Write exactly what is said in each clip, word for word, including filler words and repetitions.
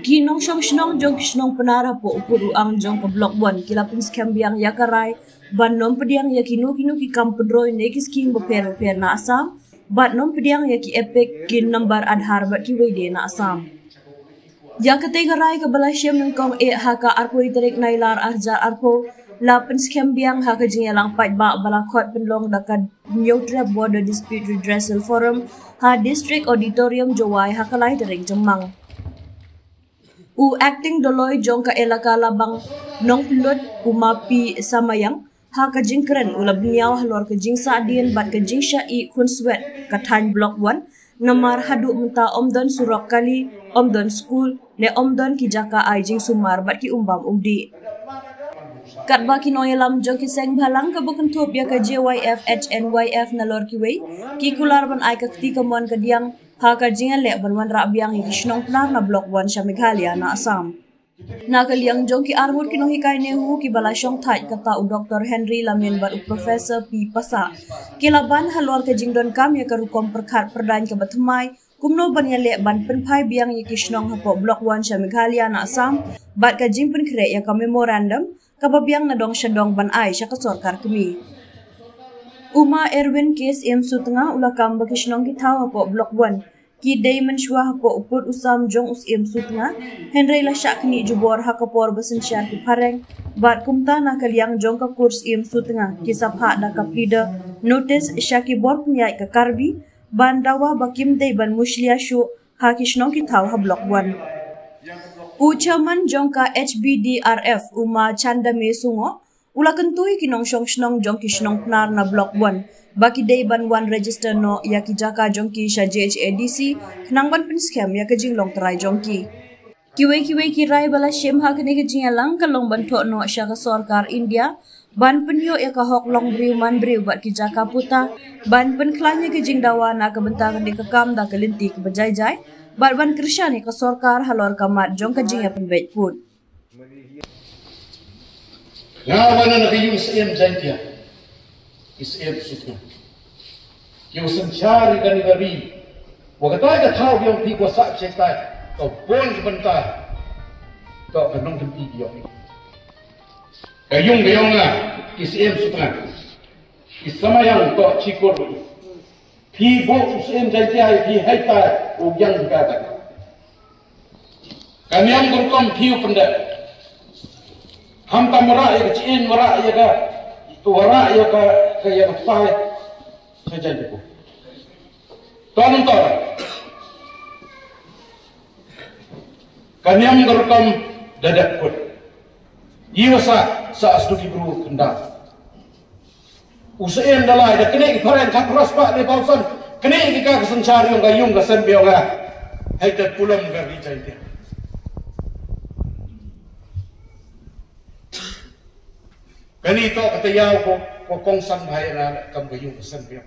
Ki nongshong shnong jong ki shnong Pnar hapoh u pud u ang jong ka Block One ki la pynskhem biang ïa ka rai ban nym pdiang ïa kino kino ki kam pynroi ne ki skhim bapher bapher na Assam bad nym pdiang ïa ki EPIC, ki number Aadhaar bad kiwei de na Assam. Ïa katei ka rai kaba la shem nyngkong eh ha ka arphew tarik Nailar arhajar arphew la pynskhem biang ha ka jingïalang paidbah ba la khot pynlong da ka Hynñiewtrep Border Dispute Redressal Forum ha District Auditorium Jowai ha ka lai tarik Jymmang. U Acting Doloi jong ka Elaka Labang Nongpynlut, u Ma P Samayang, ha ka jingkren u la bynñiaw halor ka jingsahdien bad ka jingshah ïeh khunswet ka thaiñ Block One, namar haduh mynta ym don surok kali, ym don skul ne ym don ki jaka ai jingsumar bad ki um bam um dih. Katba ki nongïalam jong ki seng bhalang kaba kynthup ïa ka J Y F H N Y F nalor kiwei ki kular ban ai ka kti kamon kadiang ha ka jingïaleh ban wanrah biang ïa ki shnong Pnar na Block One sha Meghalaya na Assam. Na ka liang jong ki arngut ki nonghikai NEHU kiba la shongthait, kata u Doctor Henry Lamin bad u Professor P Passah, ki la ban halor ka jingdonkam ïa ka rukom pyrkhat pyrdaiñ kaba thymmai kumno ban ïaleh ban pynphai biang ïa ki shnong hapoh Block One sha Meghalaya na Assam bad ka jingpynkhreh ïa ka memorandum kaba biang nadong shadong ban ai sha ka sorkar kmie. U Ma Erwin K Syiemsutnga u la kam ba ki shnong ki thaw hapoh Block One ki dei mynshuwa hapoh u pud u sam jong u Syiemsutnga, hynrei la shah knieh jubor ha ka por ba synshar ki phareng bad kumta na ka liang jong ka kur Syiemsutnga ki sa phah da ka pleader notice sha ki bor pynïaid ka Karbi ban dawa ba kim dei ban mushlia shuh ha ki shnong ki thaw ha Block One. U Chairman jong ka H B D R F, u Ma Chandame Sungoh, u la kyntu ïa ki nongshong shnong jong ki shnong Pnar na Block One ba ki dei ban wan register noh ïa ki jaka jong ki sha J H A D C khnang ban pynskhem ïa ka jinglong trai jong ki. Kiwei kiwei ki rai ba la shim ha kane ka jingïalang ka long ban thoh noh sha ka sorkar India ban pynïoh ïa ka hok long briew man briew bad ki jaka puta, ban pynkhlaiñ ïa ka jingdawa na ka bynta kane ka kam da ka lynti kaba jai jai bad ban kyrshan ïa ka sorkar halor ka mat jong ka jingïapynbeit pud. Nga wan na ka ïing Syiem Jaintia, i Syiem Sutnga. Ïa u synshar ïa kane ka ri. Wa kata ka thaw biang phi ko sa chetai. Ka bun ka bynta. To ka nongkynti biang. Ka ïung ka ïong nga, i Syiem Sutnga. I Samayang to chikur. Phi bok u Syiem Jaintia, phi haitai u biang ka ta. Ka niam ka rukom phi u pyndep. Ham tam rah ïa ka chiin, rah ïa ka, tu rah ïa ka, ka ïa ka pai. Sa jan ko. Ton ton. Ka niam ka rukom da dep kut. Ïa sa, sa astu ki bru kynda. U Syiem da lai da kane ki phareng khatphra spah ne pawsan. Kane ki ka ka synshar ïong ka ïung ka sem biang ka. Hai te pulam ka ri Jaintia. Kane to ka taïaw ko, ko kongsan bha ïa nga kam ka ïung ka sem biang.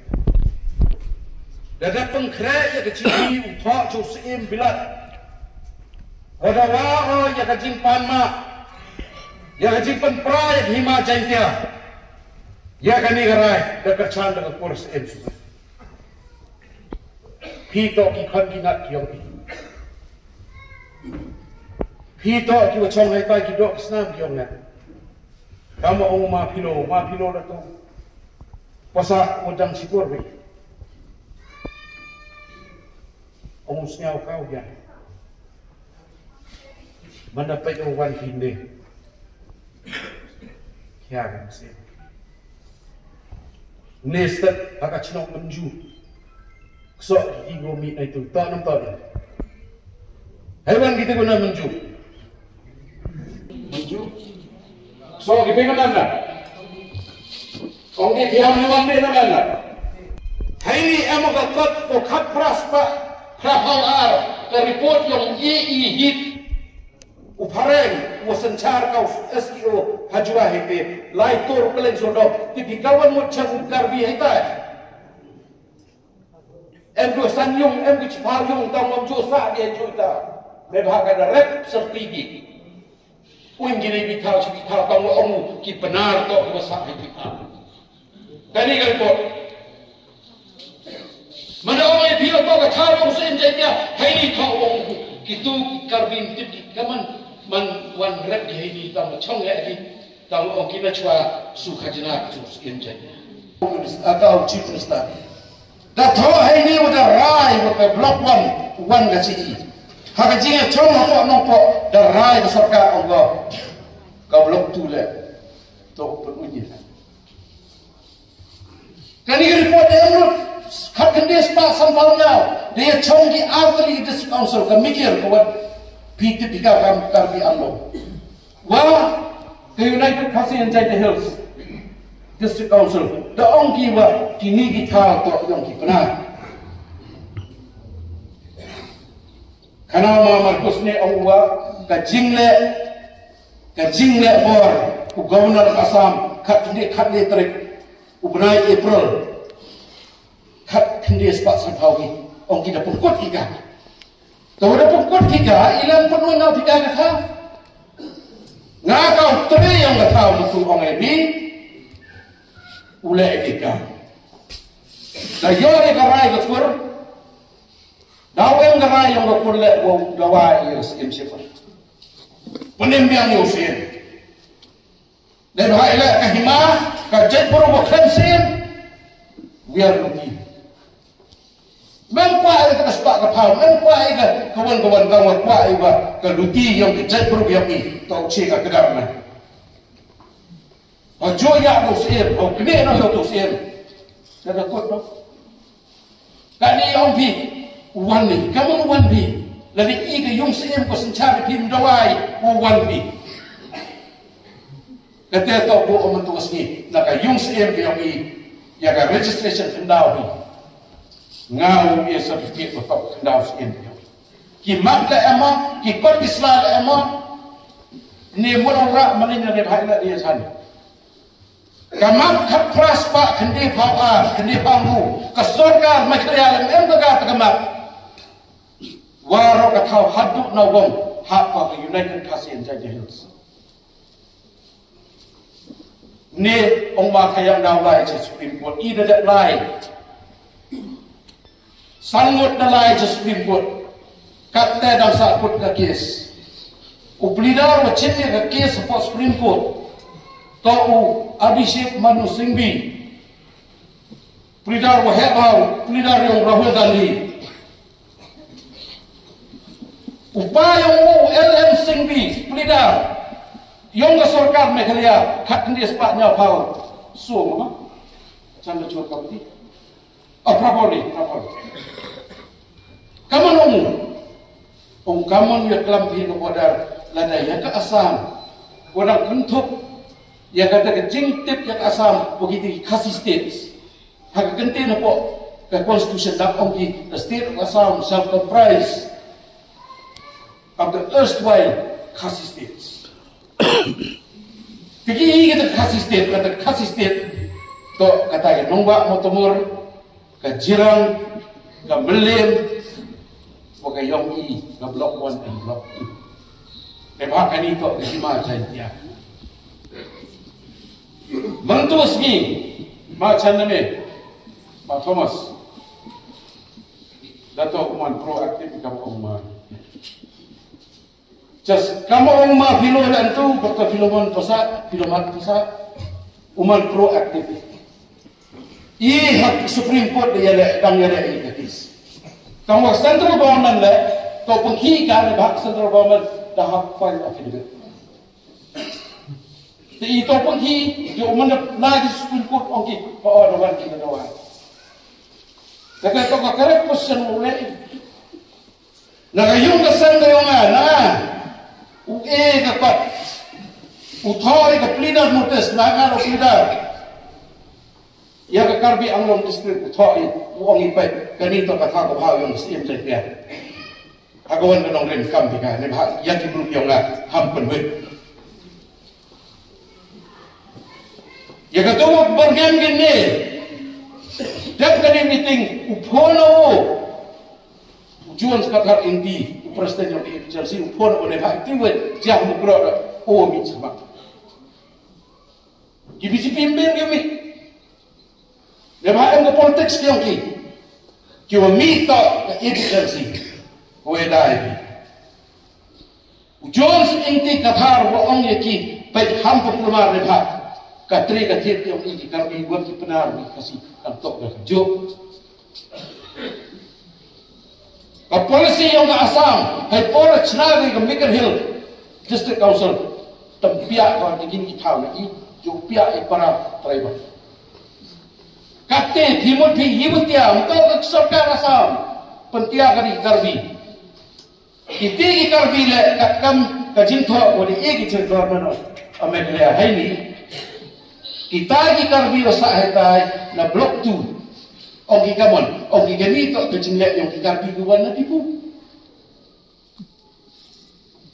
Da da pynkhreh ïa ka jingïohi u thoh jong u Syiem Bilat. Wa da wa o ïa ka jingpan ma. Ïa ka jingpynpra ïa ka hima Jaintia. Ïa kane ka rai, da kyrchan da ka kur Syiem Sutnga. Phi to ki khon ki ngat ki ong phi. Phi to ki wa chong haitai ki doh ki snam ki ong ngat. Kama ong ma phi lo, ma phi lo da to. Pasa wa dang sikur phi. Ong u sñiaw kaw ya. Manda peit u wan ki ne. Kia kan se. Ne stet ha ka chnong Mynju. Kso ki go mi ai tu to nam to. Hai wan ki te go na Mynju. Mynju. Kso ki pe nam na. Ong ki biang ni wan ni na na. Hai ni em ka kot ko khat pras pa pra hal ar ka report yong A E hit. U phareng u synchar ka S E O hajua hite lai tur peleng sodok ti pi kawan mut chang u Karbi hita. Em du san yung em ki chipar yung tang lam ju sa dia ju ta. Me bha ka da rep serti ki. Uin ki nei bithaw chi bithaw tang wa ong ki Pnar to ki wa sa ki bithaw. Kani ka report. Mana ong ai phi to ka thaw ong Syiem Jaintia hai ni thaw ong. Itu ki Karbi mtit ki kaman man wan rep ki hei ni tang chong ya ki tang ong ki na chwa su khajna ki su skin jen. Ata ong Chief Minister. Da tho hei ni wa da rai wa ka block one, one ka chi. Ha ka jing ya chong ha ko nong ko da rai ka sorkar ong ko. Ka block two le. To pun uji. Kani ka report da em lut khat khyndiat spah sanphew nyaw da ya chong ki artylli district council ka mikir ka wat pi tip ka kam Karbi Anglong. Wa ka United Khasi and Jaintia Hills District Council da ong ki wa kini ki thaw to yong ki pna. Khana ma Marcus ne ong wa ka jingle ka jingle bor u Governor Assam khat khyndiat khat le tarik u bnai April. Khat khyndiat spah sanphew ki ong ki da pungkut ki ka. To da pungkut ki ka ilam pun wan ki ka ka tha. Nga ka u tre yang ka tha u tu ong e bi u le ki ka. Da yo re ka rai ka kur. Da u em ka rai yang ka kur le u da wa i skim sifar. Punim biang yo sien. Dei bha ila ka hima ka jait bru ba khlem sim. Wiar luti. Mem kwa ila ka spah ka phaw, mem kwa ila ka wan ka wan ka wan kwa ila ka luti yong ka jait bru yong i. Tau chi ka kedar na. Ba jo ya tu sim, au kene na yo tu sim. Ka da kut no. Kani ong phi u wan ni, ka mut u wan phi. Lada i ka yung siem ko synchar phi mdawai u wan phi. Kata to ko ong tu sngi na ka yung siem ka yong i ya ka registration khyndaw phi. Nga u ya certificate ko to khyndaw siem ka yong. Ki mak la emo, ki kot ki sla la emo. Ni mo ra manin na ni bhai la dia san. Ka map khatphra spah khyndai phaw ar, khyndai phaw ngu, ka sorkar Meghalaya lem em ka ka ka map. Waroh ka thaw haduh na wong hap ka United Khasi and Jaintia Hills. Ne ong ma ka yang daw lai cha Supreme Court, i da dep lai. San ngut na lai cha Supreme Court. Kat te dang sa put ka case. U pleader wa chim ya ka case hapoh Supreme Court. To u Abhishek Manu Singhvi. Pleader wa heh bha, pleader yong Rahul Gandhi. U pa yong u L M Singhvi, pleader. Yong ka sorkar Meghalaya, khat khyndiat spah nyaw phaw. So, ma? Chan da chua ka bdi. Oh, properly, properly. Kaman ong u. Ong kaman ya klam phi no border lada ya ka Assam. Ko dang kynthup ya kata ka jingtip ya ka Assam, ko kiti Khasi States. Ha ka kyntien hapoh ka constitution da ong ki, the state of Assam shall comprise of the erstwhile Khasi States. Kiki kata Khasi State, kata Khasi State. To kata ka Nongbah Mawtamur, ka Jirang, ka Mylliem, wa ka yong i, ka Block one and Block two. Te ba kani to ka hima Jaintia. Mantu sngi, ma chan na me, ma Thomas. Dato kuman proactive ka ong ma. Just kama ong ma philo la antu, baka philomon pasa, philomat pasa, uman proactive. I hak Supreme Court de yale, dang yale i katis. Kama central government le, to penghi ka le hak central government da hak file affidavit. Te i to penghi, yo uman da lagi Supreme Court ong ki, pa o da wan ki da wan. Kata to ka correct question mo le. Na ka yung ka seng ka yong nga, na u e ka kot. U thoi ka pleader notice, na ka lo pleader. Ya ka Karbi Anglong District u thoi, u ong i pet, kani to ka tha ka bha yong ka siem jai pia. Ha ka wan ka nong rim kam pika, ne bha, ya ki bru yong nga, ham pen wit. Ya ka tu mo bergen gini. Dep kani meeting, u phone o. Juan Sakathar Inti, u president yong A P H L C, u phone o ne bha iti wen, jah mu kro da, o mi chama. Ki B J P mbin ki mi. Ne bha em ka politics ki yong ki. Ki wa mi to ka A P H L C. Ko e dai bi. U Jones Ingti Kathar u ong ïa ki, peit, ham pynkulmar ne bha. Ka trai ka tied ïa u Ingti Karbi, wat ki Pnar, ki Khasi, kan tok da ka juk. Ka policy ïong ka Assam, hei por chna ka Mikir Hill District Council, tam piah ka ki gin ki thaw na ki, ju piah i para tribal. Katte phi mut phi ïa tia, mut ka sorkar Assam, pyntia ka ri Karbi. Iti i Karbi le katkam ka jingthoh wa di i ki jingthoh mano. Amek le hai ni. Ita i Karbi wa sa hai tai na block two. Ong ki kamon, ong ki kani to ka jingle ïong ki Karbi ki wan na tipu.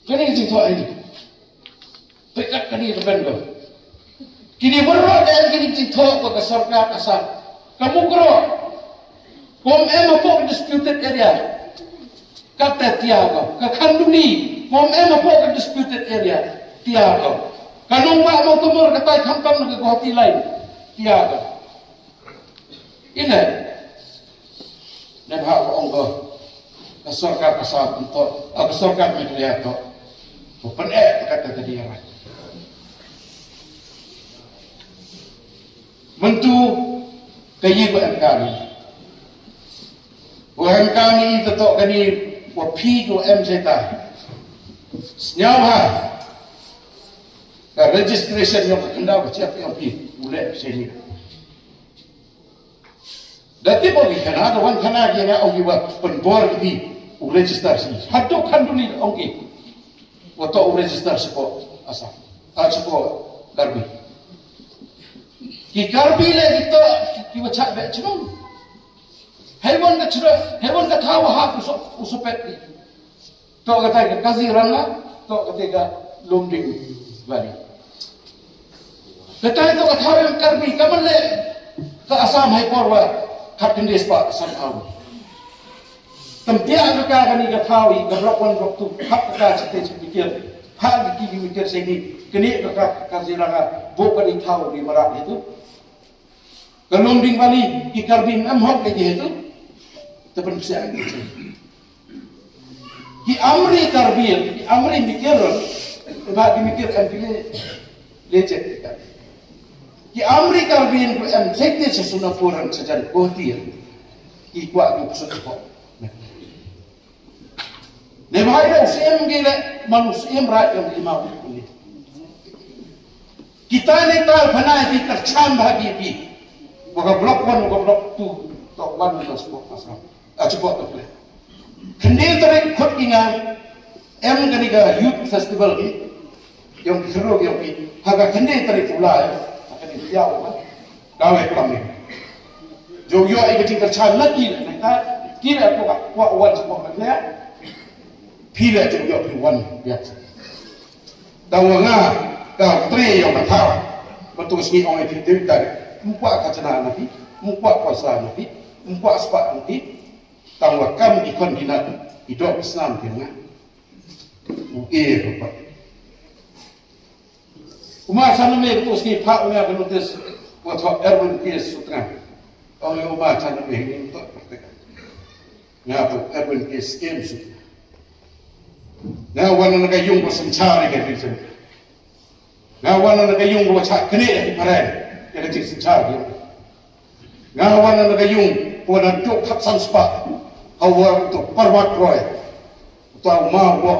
Kani ka jingthoh hai ni. Pekat kani ka ben ko. Kini berro dan kini jingthoh ko ka sorkar Assam. Ka Mukroh. Kom em hapoh ka disputed area. Kata tia ko. Ka Khanduli. Kom em hapoh ka disputed area. Tia ko. Ka Nongbah Mawkymur kata i khamtam na ka Guwahati line. Tia ko. Ine. Ne bha ko ong ko. Ka sorkar ka sa to. Ah, ka sorkar Meghalaya to. Ko pyneh kata tadi ya. Mynta ka yi ko em kani. Ko em kani to to kani ko phi ko em seta. Sñiaw ha. Ka registration ïong ka khyndaw ka chiap ïong phi. U leh seni. Da tip ong ki khana, da wan khana ki nga ong ki wa pynbor ki u register si. Haduh Khanduli ong ki. Wa to u register si ko Assam. Ah, si ko Karbi. Ki Karbi le ki to ki wa chak be chnong. Hei wan ka chra, hei wan ka thaw ha u so, u so pet ki. To kata ka Kaziranga, to kata ka Lumding Valley. Kata to ka thaw ïong Karbi, ka man le ka Assam hai por wa khat khyndiat spah san aw. Tam pia ka ka kani ka thaw i ka rok wan rok tu, hap ka ka chite chite kir, hap ki ki kir seni, kani ka ka Kaziranga, bo kani thaw ni marat itu. Ka Lumding Valley, ki Karbi em hok lagi itu. Tepen pisa lagi. Ki Amri Karbi, ki Amri Mikir, ba ki Mikir em ki le, lecet. Ki Amri Karbi em sekte sesuna puran sejan kohtir. Ki kwa ki pusat kok. Ne bha ïa u siem ki le, man u siem ra ïa u lima u kuli. Kita ne ta phanai ki kyrchan bha ki ki. Wa ka block one, wa ka block two, to one, wa ka sport masam. A chipot to kle. Khyndai tarik khot ki nga, em kani ka youth festival ki. Ïong ki khyro ïong ki. Ha ka khyndai tarik u Lai, ha kani ka ïaw ka. Dawe klam ni. Jo ïoh ïa ka jingkyrchan na ki, na ka, ki la ko ka, ko wan sa ko ka ne. Phi la jo ïoh phi wan ïa. Da wa nga, ka tre ïong ka thaw. Ba tu sngi ong ïa phi tu ta. Mpa ka chana na phi, mpa ka sa na phi, mpa spa na phi. Tang wa kam i kon ki na, i dok snam ki nga. U e rupa. Uma sana me ko ski pha u ya ko tes ko tho Erwin K Sutnga. Ong yo uma sana me ni to. Nga to Erwin K Sutnga. Nga wan na ka yung ko synchar ke ri sen. Nga wan na ka yung ko cha kne ya ki parai. Ya ka jing synchar ke. Nga wan na ka yung ko na duk khat san spah. Ha wa to parwat roi. To ma wa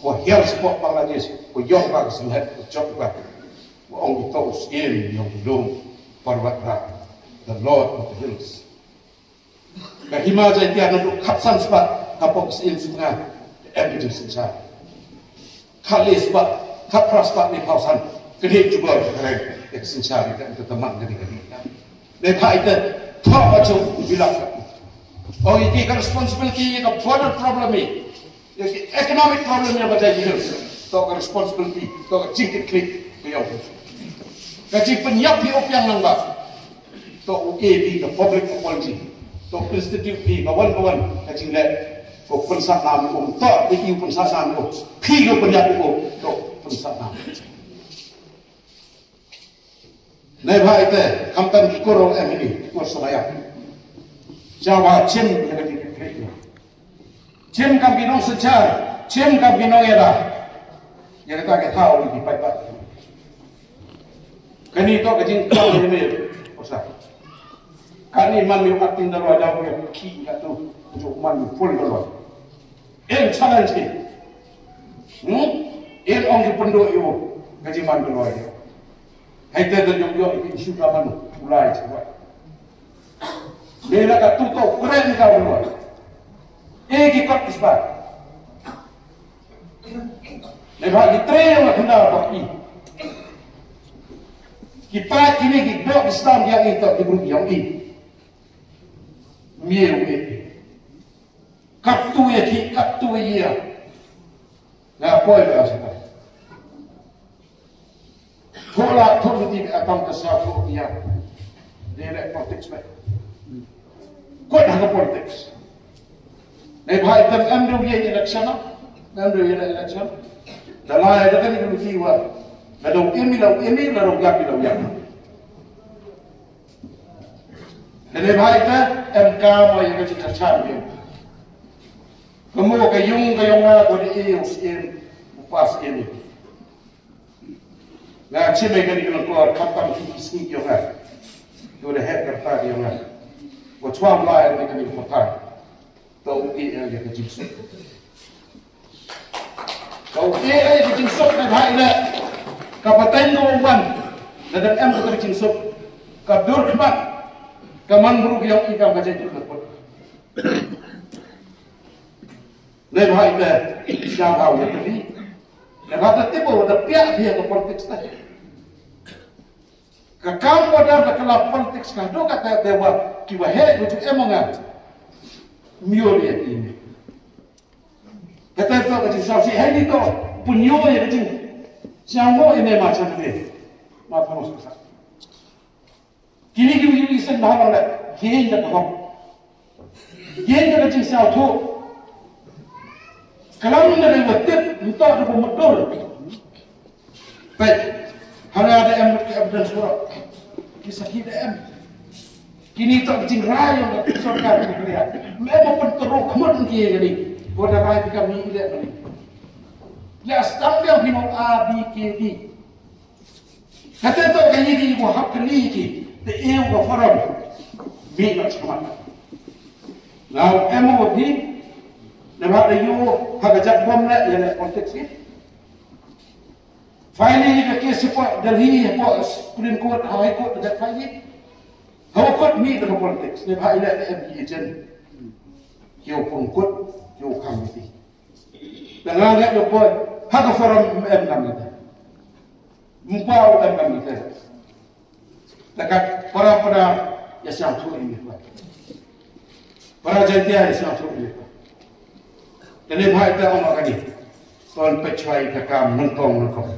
wa hiar spah Bangladesh ko yong ba ka sanghet ko chok ba. Wa ong to skin yong dum parwat ra. The Lord of the Hills. Ka hima jai tiar na duk khat san spah. Ka pok sin sutnga. Em jing synchar. Khat le spah, khat phra spah ne phaw san. Kane jubor ka reng, ka synshar ïa ka, ka tamang kane kane. Ne pha ita, pha ba chu bilak. Oh, ïa ki ka responsibility ïa ka border problem ïa. Ïa ki economic problem ïa ba dei ïa. To ka responsibility, to ka jingkit khlieh, ka ïa. Ka jingpynïap ïa u piang nang ba. To u A P ka public apology. To institute phi ka wan ka wan ka jingleh. Ko pynsah nam ko to A P u pynsah nam ko. Phi ko pynïap ko to pynsah nam. Nai bha ite khamtam ki kuro em ini ki kur samaya. Jawa chim ya ka jingkit. Chim kam ki nong synshar, chim kam ki nong ïada. Ïa kata ka thaw ki paidbah. Kane to ka jingklam ïa me. Osa. Kane man me acting da loi da me ki ka tu. Ju man me full da loi. En challenge ki. Hmm? En ong ki pynduh ïa u. Ka jingman da loi. Hai te da jong jong ki shu ka man u lai chwa. Me la ka tu to kren ka u loi. E ki kot isbat. Neibhah ki trei ïa nga khyndaw bad i. Ki paid kine ki doh ki sdang ïa i, to ki bruk ïa i. Miew i. Katto ïa ki, katto ïa. Nga poi ba sa. Thola thon ti ka tang ka sa ko ïa. Dei le politics ba. Kot ha ka politics. Neibhah ita em dei ïa election, em dei ïa election. Da la ïa da kani ka luti wa. La dong imi la imi, la dong yak la yak. Neibhah ita em ka mo ïa ka jingkyrchan ïa. Ka mo ka yung ka yung nga ko dei ïa u siem, u pas ïa ni. Nga chim ïa kani ka lyngkor khamtam ki sngi ïa nga. Ko da heh ka rta ïa nga. Ko chwa mla ïa kani ka pathai. To u ïa ïa ka jingsuk. To u ïa ïa ka jingsuk na bhai le. Ka pateng ko wan. Na dang em ka jingsuk. Ka dur khmat. Ka man bru ïa i ka ka jingtuk na put. Neibhah ita sha bhah ïa ka ri. Neibhah ta tip ba da piah ïa ka politics ta. Ka kam ba da ka la politics ka do ka ta te ba ki ba he ko ju em nga. Myo ïa ki ni. Ka ta to ka ji sa si hai ni to. Pun yo ïa ka ji. Sha mo ine ma chan ni. Ma pamos ka sa. Kini ki wi wi sen bha bang da. Yin da ka hok. Yin da ka jingsngewthuh. Kalam da ka wa tip, nta da ka mudur. Peit. Hana da em ki evidence wa. Ki sakhi da em. Kini to ka jingrai ïa ka sorkar ka ria. Me mo pen teruk khmut ki ïa ni. Ko da rai ki kam ni ile ni. Ya stam yang pino A B K D. Kata to ka ïa ki ko hap ka ni ki te eu ka forum. Mi ka chama. Now M O D na ba da yu ha ka jak bom na ïa na politics ki. Finally ka case ko Delhi ko Supreme Court, High Court ka finally. Hau kot mi ka politics ne ba ila ka M P agent. Kyo pun kot kyo kam ti. Tanga nga ka boy ha ka forum em nam ita. Mpa u em nam ita. Takat para para ya sang tu ini. Para Jaintia ya sang tu ini. Kane bha ita ong kane. Ton pechwai ka kam nongkong nongkong.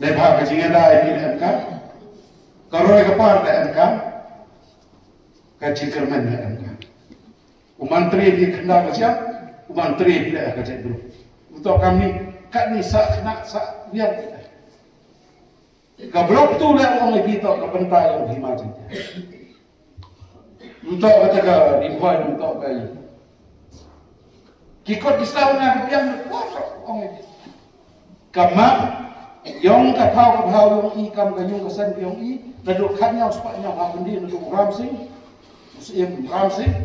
Dei bha ka jingïada ini em ka. Ka roi ka par da em ka. Ka jingkyrmen da em ka. U mantri di khyndaw ka jia, u mantri di da ka jia dru. Uto kami kat ni sa khna sa biar kita. Ka blok tu le ong ibi to ka bynta ïa u Hima Jaiñtia. Ntok kata ka ri khwai ntok ka i. Ki kot ki saw na biang na kwa ong i. Ka map yong ka thaw ka thaw yong i kam ka yung ka san yong i. Na duk khat nyaw spah nyaw ha kundi na duk Ram Singh. Siem Ram Singh.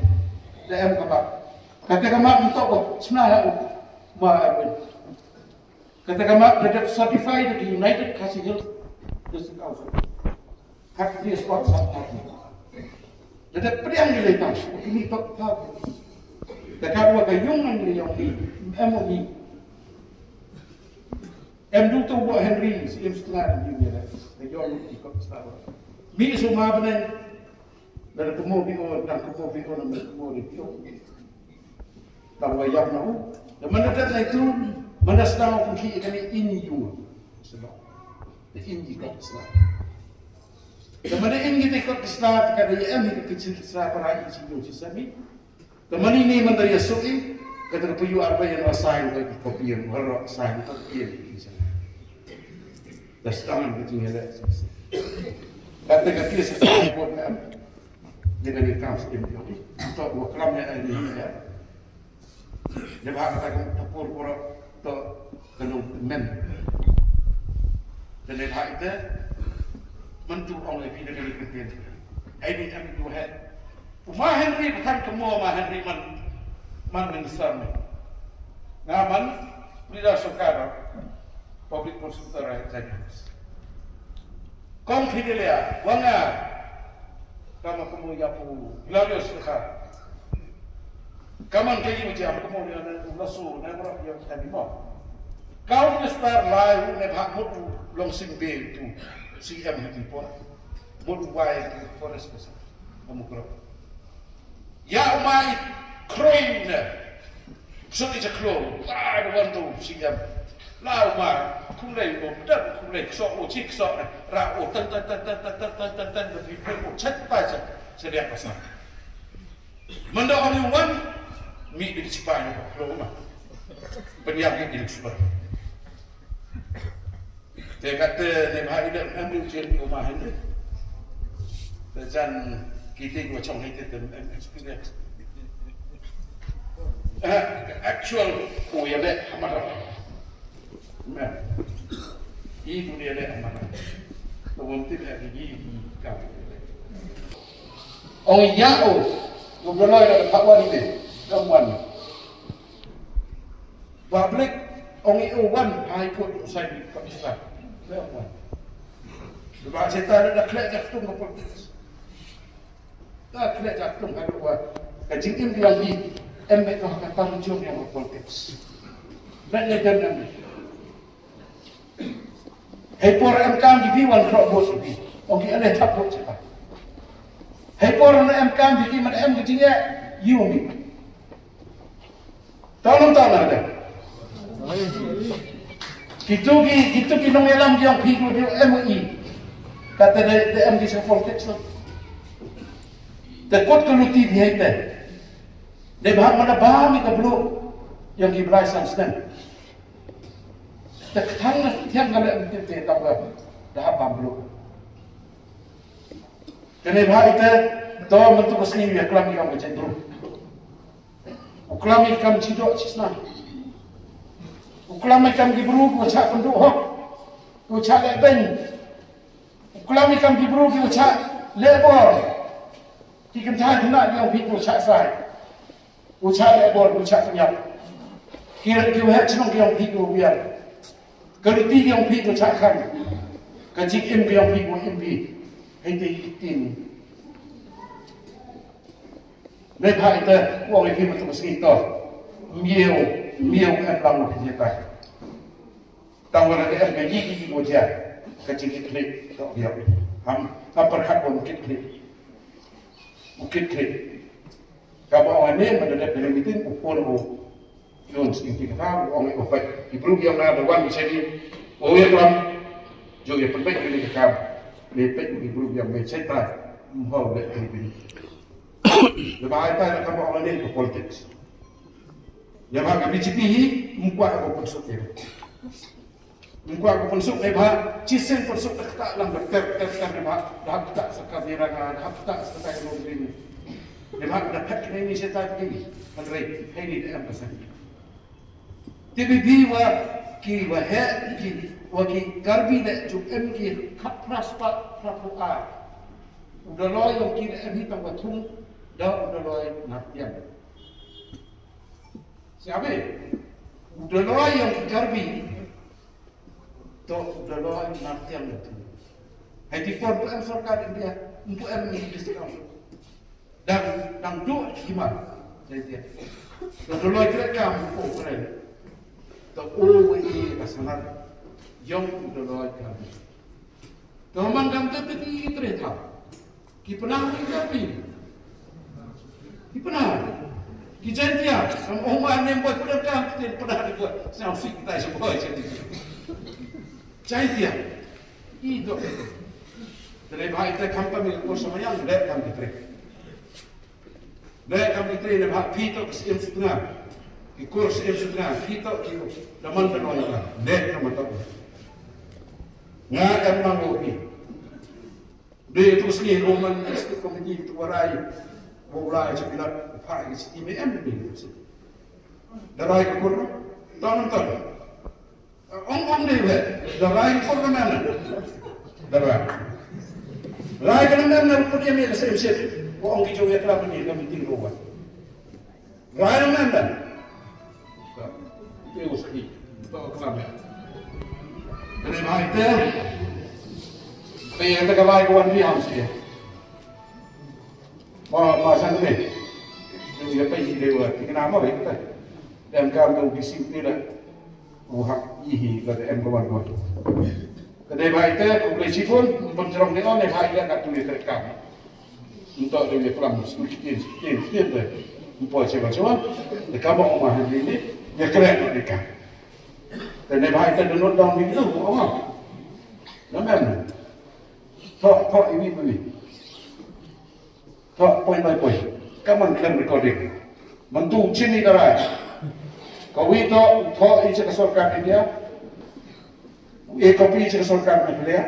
Da em ka map. Kata ka map ntok ko chna ha u. Ma em. Kata ka map da dep certify da ki United Khasi Hills District Council. Kat ni spot sat kat ni. Da dep pdiang ni leitang. Kini tok tau. Da ka dua ka yung nang ni yong ni. Em o ni. Em du tu bo Henry, si em setengah ni ni da. Da yong ni tok tau. Mi suma benen. Da da kemo bi o, da kemo bi o, da kemo bi o. Tang wa yap na u. Da man da dei tu, man da sdang u pynkhih kane in yu. Sebab da in ji kot Islam. Da man da in ji kot Islam, ka da em ji kot Islam para i ji yu ji sami. Da man ini man da ya suki, ka da pu yu arba ya no sign ka kopi ya no sign ka kopi ya. Da sdang ka jingele. Ka da ka kis ka kot na. Ïa kane ka kam skim ïa ki. To wa klam ïa ai ni ïa. Ïa ba ka ta ka ta por por. Ka nongmen. Te neibhah ite, mynta ong ïa phi da kane ka ktien. Ai ni em tu he. U Ma Henry, ba than ka mo Ma Henry man, man minister ne. Nga man leader sorkar, public consultant, eh, Kong Fidelia, wa nga, kama ka mo ïa u Glorious ka. Kaman ka ïing jam ka mo ïa na u lasu na ngro ïa ka ni mo. Ka u minister lai u ne bha mut u long sing be tu C M ha ki por. Mut u wai tu forest ka sa. Ka mo kro. Ïa u mai kroin ne. Sut i jakhlo. Ai da wan tu C M. La u mai. Khum lei u dap khum lei kso u chi kso ra u tan tan tan tan tan tan tan tan tan u chat pa sa. Sa dia pasal. Manda ong ïa u wan mi di sipai ne khlo ma. Pynïap ïa ki sipai. Te kata ne bha ida em di ujian ki uma hynrei. Te jan kiti ko chong hynrei te em experience. Eh, actual ko ïa le hamara. Nah. I ko ïa le hamara. Ko won ti le ki ka. Ong ïa o. Ko bro lo ïa ka wa ni te. Ka wan. Public ong i u wan High Court u sai di Pakistan. Ba wan. Ba seta da khleh jak tung ka politics. Da khleh jak tung ka wa. Ka jingim biang hi em me ka ka tam jong yang politics. Ba ne dan em. Hei por em kam ki bi wan kro bot ki bi. Ong ki ale thap bot seta. Hei por em kam ki man em ki jingeh. Yu mi. Tolong tolong ada. Kitu ki, kitu ki nongïalam ki ong phi ko M O E. Kata de, de em ki sa politics tu. Te kot ko luti di hai te. De bahak mana ba mi ka blu yang ki blai san snem. Te ktang na tiang kala em te te tang ba. Da hap bam blu. Kane ba ite to mentu ko sngi ya klam ki kam ka jendru. U klam ïa kam chi doh chi snam. U klam ïa kam ki bru ki wa chah pynduh hok. Ki wa chah leh beiñ. U klam ïa kam ki bru ki wa chah leh bor. Ki kynthai khynnah ki ong phi ki wa chah sai. Ki wa chah leh bor ki wa chah pynïap. Ki ki wa heh chnong ki ong phi ki wa biang. Ka riti ki ong phi ki wa chah khang. Ka jingim ki ong phi ki wa im phi. Hei te ki tin. Neibhah ite, u ong ïa phi mynta ka sngi to. Miew, miew em lang u phi jia tai. Tang wala de em ka yi ki ki mo jia. Ka jingkitkhlieh to ïa. Ham, ham pyrkhat u kit khlieh. U kit khlieh. Kaba ong ane mynta dep ka meeting u phone u Yun sing ti kata u ong ïa u peit. Ki bru ïa nga da wan sini. O ïa klam. Jong ïa pynpeit kini ka kam. Ni peit ki bru ïa me senta. Mho le kini bini. Ïa ba ai tai na kam ong ni ka politics. Ïa ba ka B J P hi mkwah ko pynsuk ïa. Mkwah ko pynsuk ïa ba. Chisien pynsuk da kata lang da ter ter ter ïa ba. Da kata sa ka diranga da kata sa ka ïa lum bini. Ïa ba da phet kini ni senta kini. Hynrei hei ni da em ka sa. Te phi phi wa ki wa heh ki wa ki Karbi leh jong em ki khat phra spah phra phew ar. U Daloi yong ki leh em hi tang wa thung da u Daloi Nartiang. Siabe u Daloi yong ki Karbi to u Daloi Nartiang wa thung. Hai ti por pu em sorkar India pu em ni district council. Dang, dang duh hima. Dang duh loi kre kam u kren. To u i ka sanad. Yong u duh loi kam. To man kam te te ki tre tha. Ki pnah ki ka pi. Ki pnah. Ki Jaintia. Kam ong ma nem boi pnah kam te pnah de boi. Sa u sik tai sa boi Jaintia. Jaintia. I do. Te lei bha ite kam kami ko sama yang de kam ki tre. Leh kam ki tre ne bha phi to ki siem sutnga. Ki kur siem sutnga phi to ki da man da noi ka. Leh kam to. Nga em mang wo phi. De tu sngi Roman District Committee tu warai. Wo lai cha pilat pha ki siti me em ni. Da rai ka kur. Ton ton. Ong ong dei weh. Da rai ko ka mem. Da rai. Rai ka mem na ko dia me ka sem sem. Ko ong ki jong ya kla ni ka meeting ko wa. Rai ka mem da. Te uski. To ka mem. Kane mai te. Te ya ka rai ko wan bi am se. Ma ma san ne. Te ya pe i de wa. Ti kana ma re te. Dem kam do bi sim te da. U hak i hi la te em ko wan ko. Ka dei bha ite, khublei shibun, ym pynjrong ne on, ne bha ite ka tu ïa trei kam. Nto dei ïa klam, shu ktien, ktien, ktien te. Ym poi shibun, shibun. Te kam ong ma hynrei ni, ïa kren ne kam. Te ne bha ite download down video, ong ma. Na mem. Tho, tho, iwi, iwi. Tho, point by point. Ka man khlem recording. Mynta u chim i ka rai. Ka wi tho, tho i cha ka sorkar India. U e copy i cha ka sorkar Meghalaya.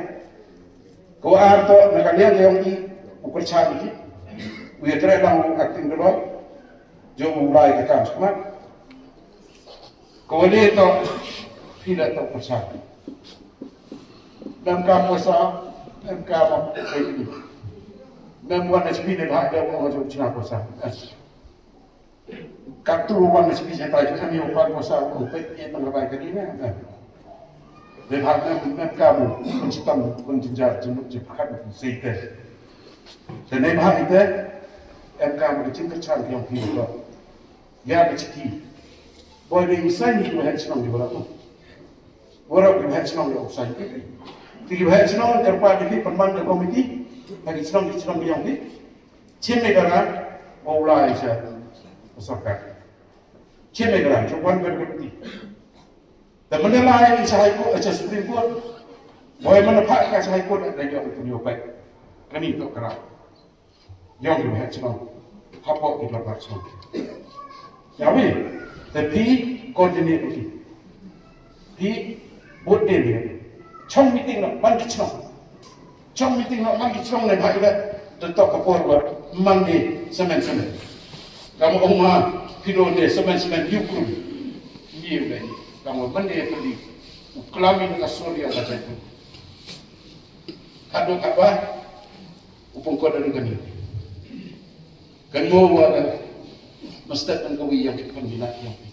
Ka wa ar tho, na ka liang ka yong i, u kyrchan i. U ya kre lang u acting ka roi. Jo u lai ka kam smat. Ko ne to, phi da to pasa. Mem ka pasa, mem ka ba, mem wan na spi ne ba da wan na spi na pasa. Ka tu wan na spi sa ta ju kami wan pasa, ko pe e tang ba ka ni ne. Ne ba mem mem ka mu, kun chitam, kun jinjar, jin jin khat sai te. Te ne ba ite, em ka mu jin ka chan yong phi ko. Ïa ka chithi. Boi dei u sign ki ba heh shnong ki ba la tu. Waroh ki ba heh shnong ïa u sign. Ki ki ba heh shnong kyrpad ïa ki pynban ka komiti. Ha ki shnong ki shnong ki ïong ki. Chim ïa ka ran. Ba u lai sha ka sorkar. Chim ïa ka ran. Chim wan ka komiti. Te mynta lai sha High Court, sha Supreme Court. Boi mynta phah ka sha High Court da ïoh u pynïoh peit. Kani to ka ran. Ïong ki ba heh shnong. Hapoh ki dorbar shnong. Ïa wi, te phi coordinate ki. Phi bud de ni. Chong meeting na man ki shnong. Chong meeting na man ki shnong ne bha ïa. Te to ka por ba man de semen semen. Kam ong ma phi do de semen semen yu krum. Ni de. Kam man de phi. U klam ïa ka sor ïa ka jaku. Kado kaba. U pynkhot da kane. Kan mo wa ka mastep kan ka wi ïa ki pynbina ïa ki.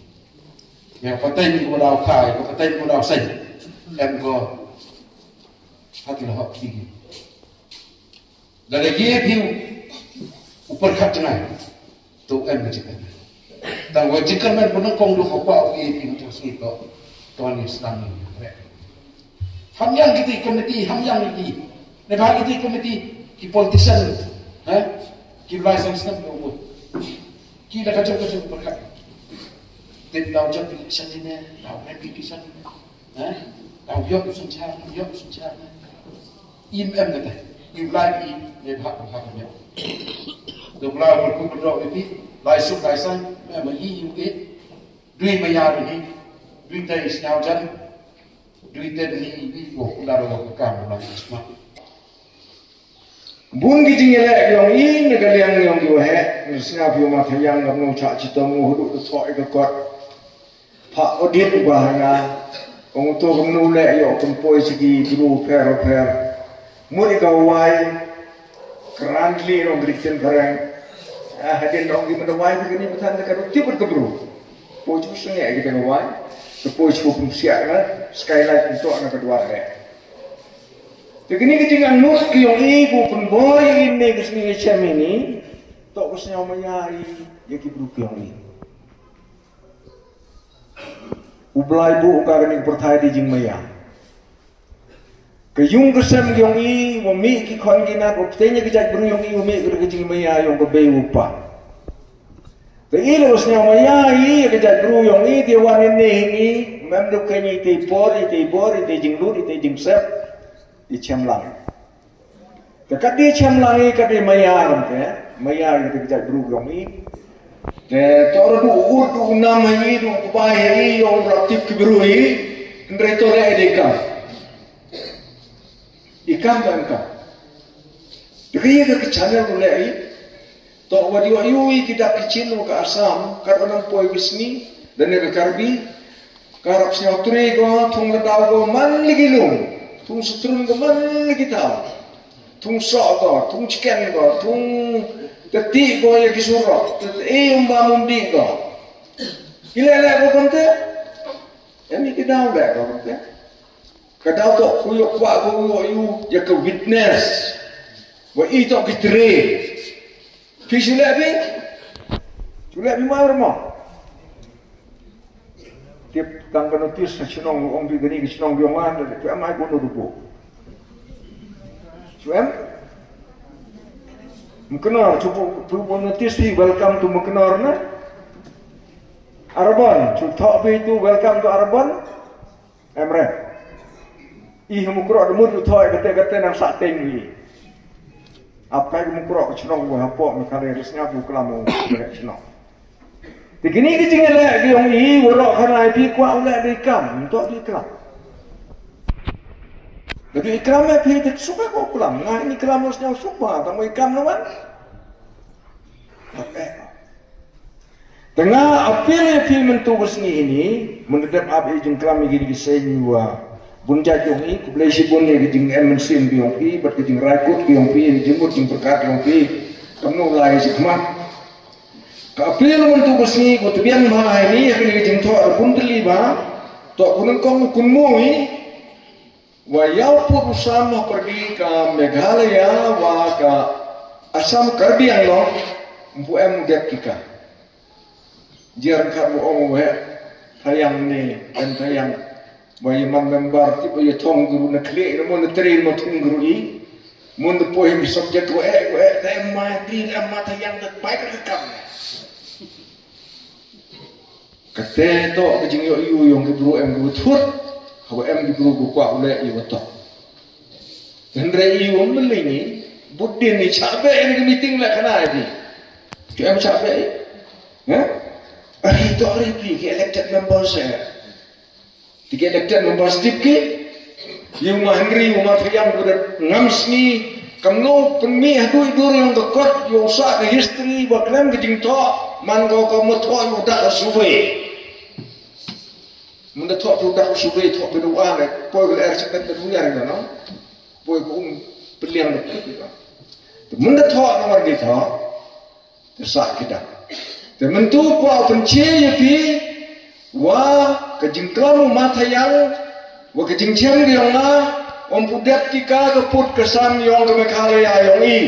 Ïa ka pateng ko daw kai, ka pateng ko daw sai. Em ko hati la hok tigi. Da lagi ïa ki u pyrkhat jngai. To em ka jingkyrmen. Tang wa jingkyrmen pynban kong du ko kwah u ïa ki u to sngi to. To ni sdang ni. Ham ïang kiti komiti, ham ïang kiti. Ne ba kiti komiti ki politician. Ha? Ki lai sang snem ko. Ki da ka jong ka jong pyrkhat. Te daw jong ki shan ni ne, daw em ki shan ni ne. Ha? Daw yok shan char, yok shan char. Im em kata. Im lai ki ne bha bha ne. Dok la bor ku bor dok iti, lai suk lai sang, me ma yi yu ke. Dui ma ya ni. Dui tai sñiaw jan. Dui tai ni wi ko ku la ro ka kam la sma. Bun ki jingïaleh yong i ne ka liang yong ki waheh, ne sñiaw phi ma thayang ngam nong chak chitom ngu hudu ka thok i ka kot. Phah audit uba ha nga, ong uto kumno leh ïoh pynpoi sha ki bru pher pher. Mut i ka wai, kran li rong grit chen phareng. Ah, hadien rong gi mada wai, kani matan da ka rong tip ka bru. Poi chu sngeh kita ka wai, ka poi chu pun siak na, skylight pun tok na ka dwar re. Te kini ka jingangnud ki yong i, ku pynboi i ne ka sngi ka chem ini, tok ka sñiaw maya i, ïa ki bru ki yong i. U Blai buh ka kane ka pyrthai da jingmaya. Ka yung ka sem yong i, wa mih ki khon ki nat, wa pteng ïa ka jaitbru yong i, wa mih ka jingmaya yong ka bei u pa. Te i la u sñiaw maya i, ïa ka jaitbru yong i, te wan i ne hi ni, mem da kane i te por, i te bor, i te jinglut, i te jingsep, i chem lang. Te kat dei chem lang i, kat dei maya ram te, maya i te ka jaitbru yong i. Te to ra du u, du u nam ha i, du u bai ha i, yong rap tip ki bru i, hynrei to re i dei kam. I kam te em kam. Te ka i ka channel du le i, to wa di wa yu i ki dak ki chin wa ka Assam, kat wa nang poi bisni, dan ka Karbi, Ka rap sngewthuh ko, thung ladaw ko man la ki lum, thung sutrum ko man la ki thaw, thung soh ko, thung chicken ko, thung tati ko ïa ki surok, tati umba mumdi ko. Ki leh leh ko kumte. Em, ki daw leh ko kumte. Ka daw to ku ïoh kwah ko, ïoh ïoh ïa ka witness. Wa i to ki tre. Phi shu leh phi? Shu leh phi ma rmo. Tip tang ka notice ka chnong, ong phi kani ka chnong biang man, phi am ai ko no dupo. Shu em? Mknor, shu pu, pu, pu notice phi, welcome to Mknor na. Arbon, shu thok phi tu, welcome to Arbon. Em re. I ha Mukroh da mut u thok kate kate nang sa teng wi. Ap kai ka Mukroh ka chnong wa hapoh Meghalaya, ris nga bu klam u ka chnong. Te kini ki jingïaleh ki ong i, waroh khana i phi kwah u leh da i kam, nto da i klam. Da da i klam eh phi te suk ko klam, nga ni klam u sñiaw suk ba, tang i kam na wan. Te nga appeal ïa phi mynta ka sngi ini, mynta dep ap ïa jingklam ïa ki seng wa bun jait yong i, khublei shibun ïa ki jingem mynsiem ki yong phi, bad ki jingrai kut ki yong phi, ïa ki jingmut jingpyrkhat yong phi, kamno lai ïa shi khmat. Ka appeal mynta ka sngi, ko tbian bha ini, ïa ki jingthoh da bun tylli bha, toh ko nyngkong kynmaw i, wa ïa u pud u sam ha pyrdi ka Meghalaya wa ka Assam Karbi Anglong, mpu em u dep ki ka. Jiar kat u ong u heh, tayang ni, em tayang. Wa ïa man member, tip wa ïa thong guru na khlieh, na mo na tri, na mo thong guru i. Mun da poi mi subject wa eh, wa eh, da em ma tri, em ma tayang, da bai ka kam. Kate to ka jingïoh ïu yong ki bru em ki bru thut, haba em ki bru ku kwah u leh ïa wa to. Hynrei ïa wa mylli ni, bud din ni chabe em ki meeting leh khana ïa ki. Ki em chabe. Ha? Ari to ari pi ki elected members eh. Ti ki elected members tip ki. Ïa u ma Henry, u ma Tayang, u da ngam sngi, kam no pynmih haduh i dur yong ka kot, ïa u sah ka history, ba khlem ka jingthoh, man ko ka mo thoh, ïa u da ka subei. Mynda thoh, ïa u da ka subei, thoh, ïa u da ka, poi ka er, chet ka dunia ri no. Poi ka um, pynliang da put ïa ka. Mynda thoh, no mar di thoh. Te sah kita. Te mynta u kwah u pynche ïa phi, wa ka jingklam u ma Tayang, wa ka jingchem ka yong nga, ym pu dep ki ka ka put ka sam yong ka Meghalaya yong i.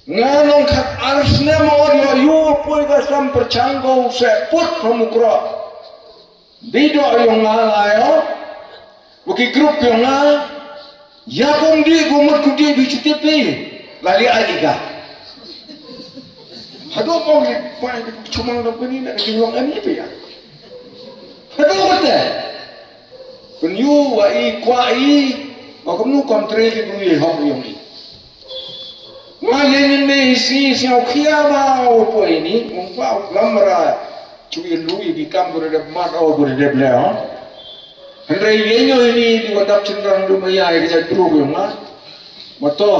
Nga nong khat ar snem or ïoh ïoh poi ka sam pyrchang ko u seh put ha Mukroh. Dei doh yong nga la ïoh. Wa ki group yong nga. Ïa kum dei kum mut kum dei bi chuti pi. La li ai ka. Haduh kum li pai chumang dong pini na ka jinglong ani pi ya. Haduh kata. Pynïu wa i kwah i. Wa kumno kum tre ki pynïu hok yong i. Nga ïa ngin ne isi isi au khia ba au poi ni, ung pa au lam ra. Chu ïa lu ïa ki kam bru dep mat au bru dep le au. Hynrei ïa nyo ini di wa dap chynrang du ma ïa ïa ki jait bru ïa ma. Ma to.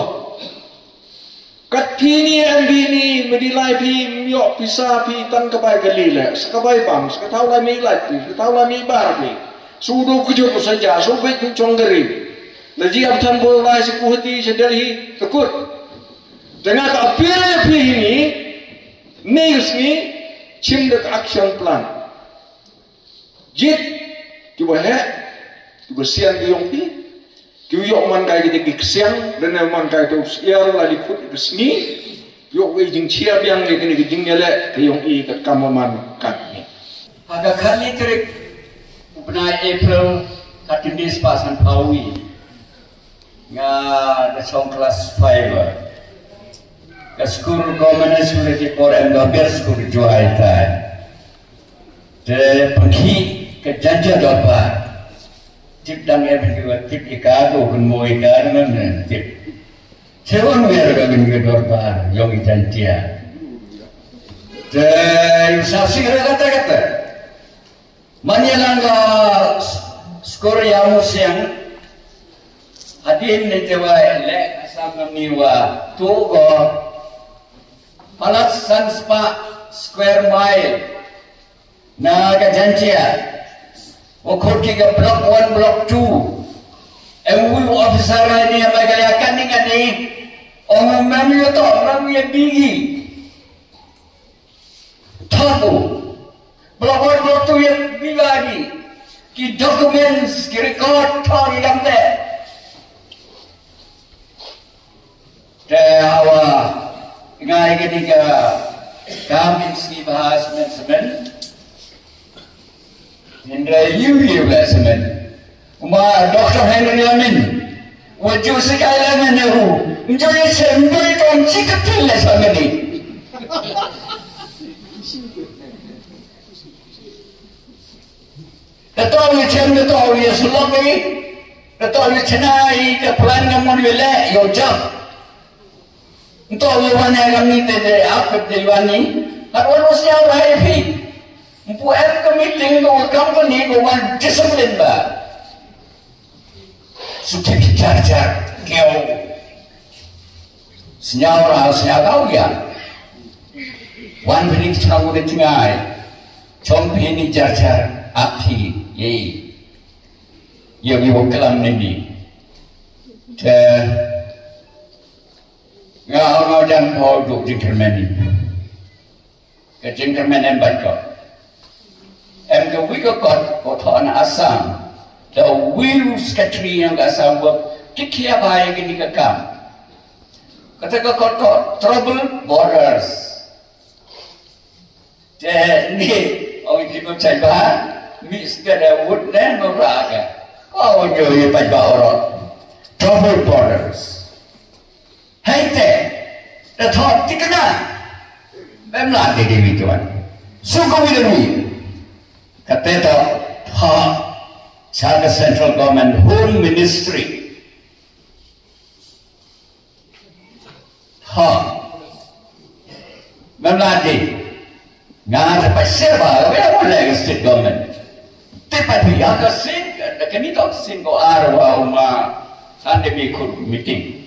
Kat phi ni em bi ni, me di lai phi, ym ïoh pisa phi, tang ka bai ka li le. Sa ka bai bang, sa ka thaw lai me lai phi, sa ka thaw lai me bar phi. Su du kujur sa ja, su bit chong kari. La ji am than bol lai sa Guwahati, sa Delhi, sa kut. Te nga ka appeal ïa phi hi ni, ni ka sngi, chim da ka action plan. Jit, ki ba heh, ki ba sian ki yong phi, ki ïoh man kai ki te ki ksiang, lane man kai te u siar la li khut ki sngi, ïoh wei jingchia biang ïa kine ki jingïaleh, ki yong i kat kam man kat ni. Ha ka khatni tarik, u bnai April, ka khyndai spah san phaw wi. Nga da shong class five. Ka skul ko mane skul ki por em da ber skul Jowai tai. Te pynkhih ka Jaintia dorbar. Tip dang em ki wa tip i ka ko kun mo i ka ngan tip. Te wan wer ka bin ka dorbar yong i Jaintia. Te yu sa sing ra kata kata. Man ïalang ka s-, skor ïa u siang, hadien ni te wa leh ka sam ngam ni wa tu ko palat san spah square mile na ka Jaintia. Wa khot ki ka block one, block two. Em wi officer ha ni ha Meghalaya kani kani. Ong mem yo to, mem ye bigi. Thaku. Block one, block two ye bigi. Ki documents, ki record, thok ye kamte. Te hawa ngai kani ka kam in sngi bha semen semen. Hynrei yu yu le semen. Uma Doctor Henry Lamin. Wa ju sikai Lamin ne hu. Njoy se njoy ton chikatil le semen ni. Dato ni chen dato ni sulok ni. Dato ni chena i ka plan ka mon wile yo jam. Nto ye wan ya kami te te ap ke te wan ni. Ngat wan usia rai phi. Mpu em ka meeting ko company ko wan discipline ba. Suki pi char char keo. Snyau ra snyau kau ya. Wan bini snyau de tingai. Chong phi ni char char ap phi ye. Ye wi wong kalam ni ni. Te Nga ong jan pho duk jingkyrmen ni. Ka jingkyrmen em bat ko. Em ka wi ka kot ko thon Assam. Da wi u secretary yang ka Assam work. Ki khia bai ki ni ka kam. Kata ka kot ko trouble borders. Te ni ong ki ko chai ba mi sida da wut ne mo ra ka. Ko ong yo ye pai ba oro. Trouble borders. Hai te da thot tikna. Bem la de de mi tuan. Su ko mi de mi. Ka te to ha. Sa ka central government home ministry. Ha. Mem la di. Nga ta pa seba, we are like state government. Te pa di ya ka sin, da kani to sin ko ar wa uma. Sande mi khur meeting.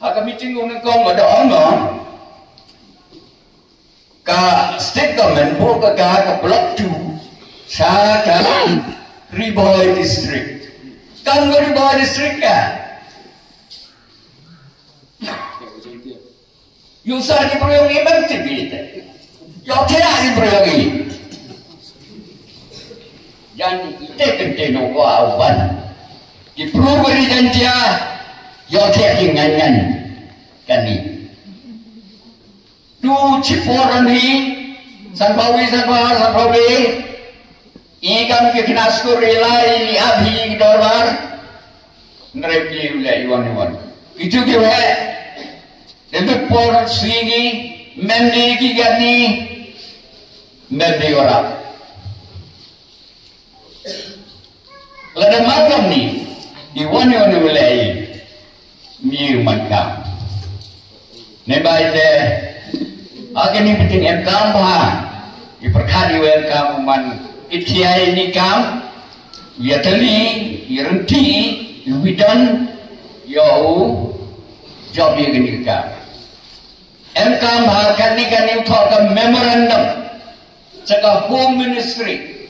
Ha ka meeting un ko ma da ong. Ka state government bo ka ka ka block two. Sa ka Ri Bhoi district. Kam ka Ri Bhoi district ka. Yung sa ni bro yung imam ti bi te. Yo te ni bro yung i. Yan ite kente no ko awan. Ki bro ko ni jan tia. Yo te ki ngan ngan. Kani. Tu chipor ni. San pawi san pa san pawi. I kam ki knas ko rela i li abhi dorbar. Nrep ki le iwan iwan. Itu ki we. Debut por swingi, mendi ki gani, mendi ora. Lada makam ni, iwan iwan iwan le i. Ni man kam. Ne bai te, ake ni piting em kam ba. I perkhat i wer kam man, i tiai ni kam, ya tali, i renti, i widan, ya u, job ya gani kam. Em kam ba kani kani thok ka memorandum. Saka Home Ministry.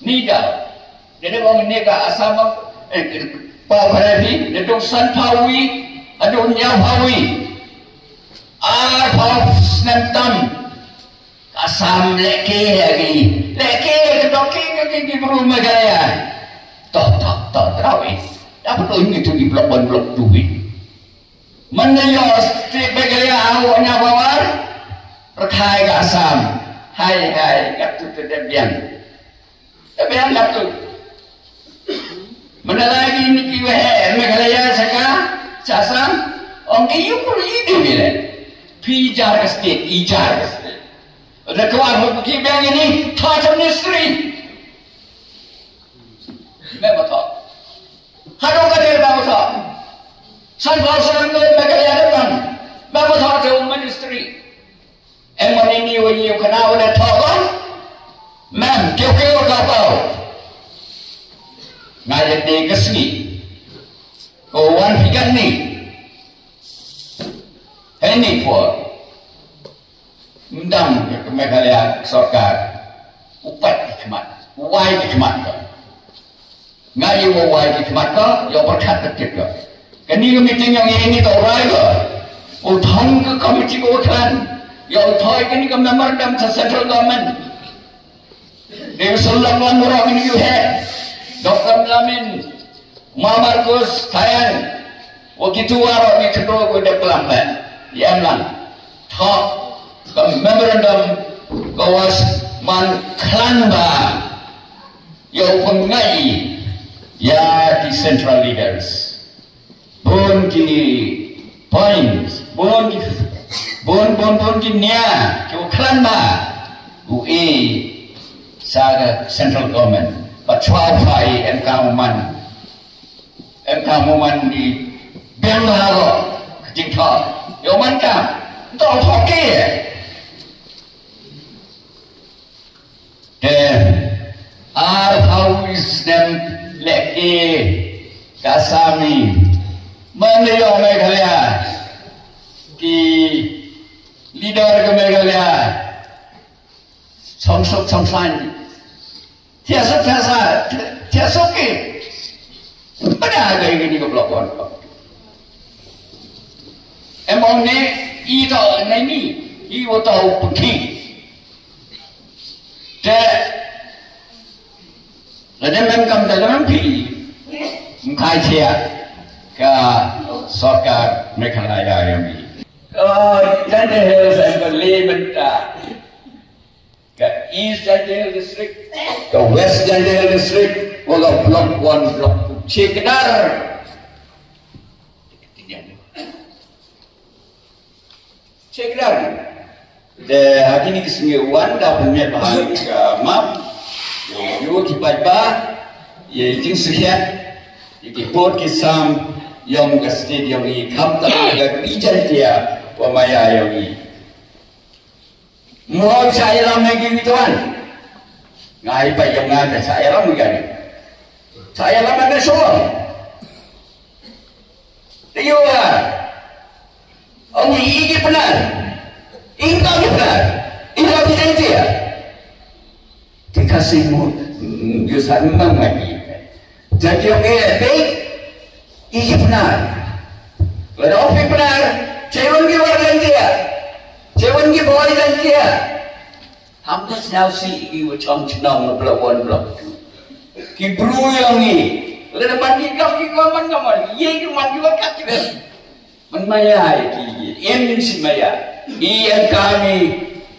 Ni da. Dede bang ni ka Assam, eh, pa Bharat ni, de tu san phawi, adu nya phawi. Ar phaw snem tam. Assam leke lagi. Leke ke doke ke ke ke bru Meghalaya. Toh, toh, toh, terawi. Dapat tu ini tu di blok one, blok two ni. Mana yo state Meghalaya awak nya bawar. Rakhai ka Assam. Hai, hai, kat tu tu dia biang. Tapi anggap tu. Mana lagi ni ki weh Meghalaya saka, sasam, ong ki yu pun ide bile. Pi jar ka state, i jar ka state. Ada keluar buku ki biang ini, thought of mystery. Memang thought. Hadong ka dia memang thought. San bau serang tu Meghalaya datang. Memang thought tu ministry. Em, mane ni wa yu kana wa da thaw ba. Mem, kiew kiew ka thaw. Nga ya de ka sngi. Ko wan hi kan ni. Hei ni ko. Mdam ka Meghalaya sorkar. Upat ki khmat. Wai ki khmat ka. Nga ïa wa wai ki khmat ka, ïa pyrkhat ka tip ka. Kani ka meeting ïa ngi ni ka urai ka. U thong ka committee ka wa klan. Ïa u thoi kani ka memorandum sa central government. Dei u sel lang lang murah kani u he. Doktor Lamin, Ma Markus, Thayan. Wa kitu wa ro ni kedo ko de pelam pe. Ïa lang. Thok ka memorandum ka was man klan ba. Ïa u pyngai ïa ki central leaders. Bun ki points, bun ki, bun, bun, bun ki nia, ki u klan ba. U e sa ka central government. Ba chwa u phai em ka u man. Em ka u man ni bem ba ro. Ka jingthok. Ïa u man ka. Nto thok ke. Te ar phaw snem lehke ka Assam, man ïoh Meghalaya ki leader ka Meghalaya song suk song san, thiah suk thiah sa, thiah suk ki. Pada ka ïa kani ka block one. Em ong ne i to ne ni i wa to pynthi. Te lada mem kam da lam phi mkai thiah ka sorkar Meghalaya ïa mi. Ka Jaintia Hills em ka leh mynta. Ka East Jaintia Hills District, ka West Jaintia Hills District, wa ka Block One, Block Two. Chikdar. Chikdar. Te ha kini ki sngi wan da pynmih bha ka map. Ïa ki paidbah, ïa ki jingsngewsih, ïa ki pud ki sam, ïa ka state ïa ngi khamtam ïa ka ri Jaintia wa maya ïa ngi. Mo cha ïalam ïa ki tuan. Ngai pa ïa nga cha ïalam ïa ki. Cha ïalam ïa ki shuwa. Te ïa wa. Ong i ki Pnar. Ing ka ki Pnar. Ing ka ki Jaintia. Te ka sing mo. Yu sa nang ma ki. Jati ong e te i ki Pnar. Lada ong phi Pnar, chewan ki war Jaintia. Chewan ki boi Jaintia. Ham ta sñiaw si i wa chong chnong Block One, Block Two. Ki bru yong i. Lada man ki kam ki ko man ka man. Ye ki man ki wa kat ki ben. Man maya i ki. Em si maya. I em kami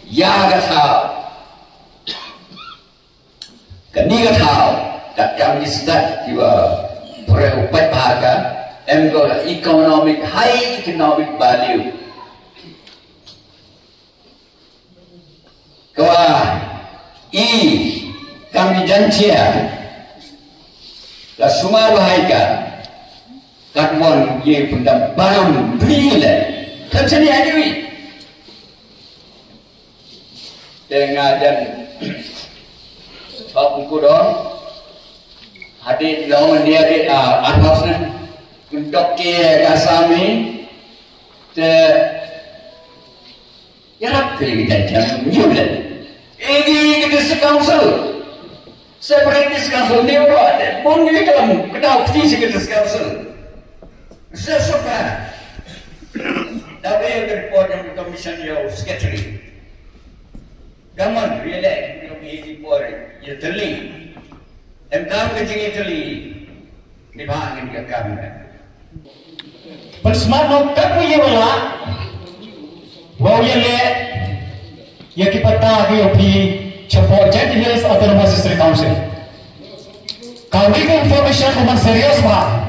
ya ka thaw. Kani ka thaw, ka kam ki stad ki wa pre u pet bha ka, em ko la economic, high economic value. Ka wa i kam ki Jaintia, la sumar bha ka, kat wan ye pyndam baram bri le, kan chani ha ki wi. Te nga jan thok ku don. Hadit long ni hadit a arhos ne. Kun dok ke ka sami. Te yarap ke kita jam nyulen. Egi ke district council. Separate district council ni ro ade. Pun ni kalam kedau kti si ke district council. Sesuka. Dawe ke report yang commission yo secretary. Gaman, relay, yang di por, ya teli. Em kam ke jing teli. Ni ba angin ke kam. Pynsmat no kat wi ye wala. Wa ye le. Ye ki pata ke yo pi. Chapo Jaintia Hills Autonomous District Council. Ka wi information ko man serious ba.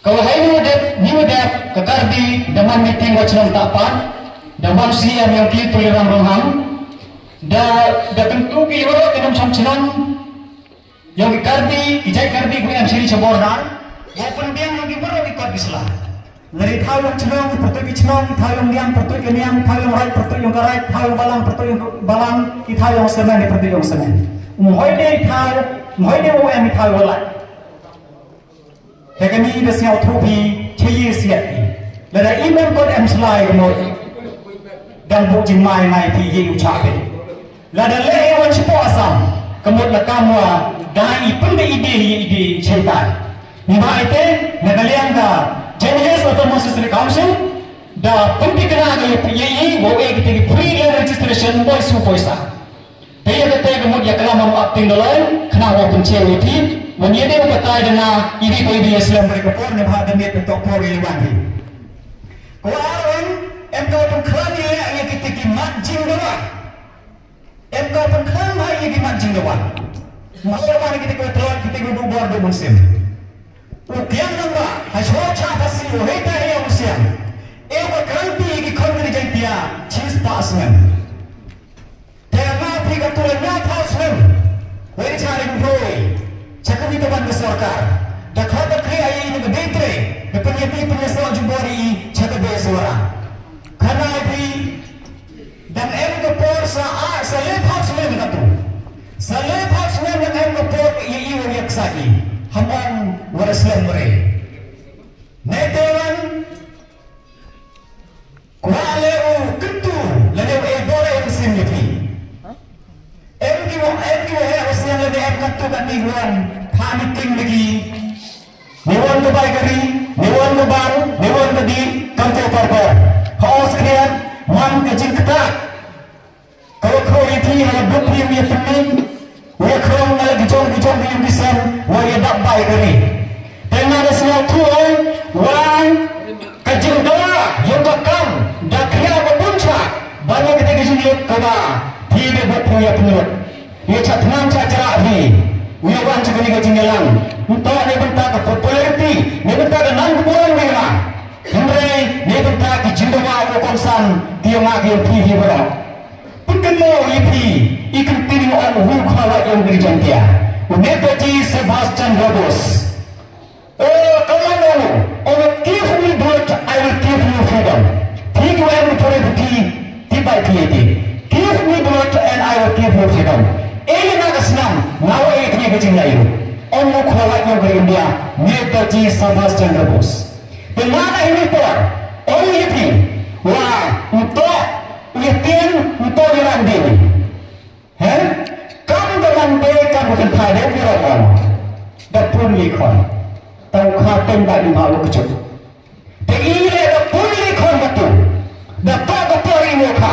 Ka wa hai ni wa dep, ni wa dep, ka Karbi, da man meeting wa chnong ta pan, da man C M yong ki Tuliram Ronghang, da, da kyntu ki wa ki nongchong chnong, yong ki Karbi, ki jait Karbi, ku em siri chabor dan, wa pynbiang yong ki wa ki kot ki sla. Lari thaw yong chnong, pyrtuit ki chnong, thaw yong niam, pyrtuit ki niam, thaw yong raij, pyrtuit yong ka raij, thaw yong balang, pyrtuit yong balang, ki thaw yong semen, pyrtuit yong semen. Um hoi de thaw, um hoi de wa em thaw wa lai. Te kani da sñiaw thuh phi, che ye siat phi. Lada i mem kot em slai ka mut. Dang buk jingmai ngai phi ye u chah phi. Lada leh i wan chipo Assam, ka mut la kam wa, Dang i pynbeit i dei i dei i chaitai. Ni ba ite na ka liang ka Jaintia Hills Autonomous District Council da pynbeit ka na ka ïa i wa e kita ki free land registration boi su poisa. Te ïa kata ka mut ïa ka lam ap ting da loi khana wa pynche wa ti wan ïa dei wa batai da na i dei ko i dei ïa slem bri ka por ni ba da miet tok por ïa wan ri. Ko ar wan em ka pynkhlan ïa ïa kita ki mat jingdawa. Em ka pynkhlan ha ïa ki mat jingdawa. Mah ïa wan kita ki patrol kita ki bubor du musim. U kiang nang ba ha shwa cha ha si u hei ta ïa u siang. E u ka kranti ïa ki khon ki jaitia chis pa asmen. Te ma phi ka tu la nya pa asmen. Wei cha ring roi. Cha ka ni ka ban ka sorkar. Da kha ta kri ai ni ka dei tre. Da pynïati pynïasok jubor i cha ka dei suara. Khana phi Dang em ka por sa a sa le phaw snem ka tu. Sa le phaw snem dang em ka por ïa i wa ïa ksa i. Ham ong wa da slem wa re. Ne te wan kwah le u kyntu lane u e bor em sim ïa phi. Em ki wa em ki wa heh wa snem lane em kyntu ka ni wan pha meeting lagi. Ne wan ka bai ka ri, ne wan ka bar, ne wan ka dih, kam te por por. Ha os kriat, man ka jingkata. Ka wa khro ïa phi ha la duk phi ïa pynmih, ïa khrong ha la ki jong ki jong ki ïa ki sen, wa ïa dap bai ka ri. Te nga da sngewthuh wa ka jingdawa ïa ka kam da khia ka bun cha, ba ïa ka te ka jinglip ka ba phi da duk phi ïa pynmih. Ïa cha thngan cha chra phi. Ïa wan cha kane ka jingïalang. Nto ne bynta ka popularity, ne bynta ka nam ka burom ne ma. Hynrei ne bynta ki jingdawa ka kongsan ki ïa nga ki ïa phi hi baroh. Pynkynmaw ïa phi, i kyntien ong u khawat ïa u Gri Jaiñtia. U Netaji Subhash Chandra Bose. Oh, come on, oh, oh, give me blood, I will give you freedom. Phi ki wa em pore phi, phi bai phi ïa phi. Give me blood and I will give you freedom. Ei na ka snam, nga wa ei kane ka jingïaid. Ong u khawat ïa ka India, Netaji Subhash Chandra Bose. Te nga na ini por, ong ïa phi, wa, nto, ïa tien, nto ïa randin. He? Kam da man dei kam ka kynthai dei ki rot ong. Da pun li khon. Tang kha teng ba i ma u kjut. Te i le da pun li khon ba tu. Da to ka por i mo kha.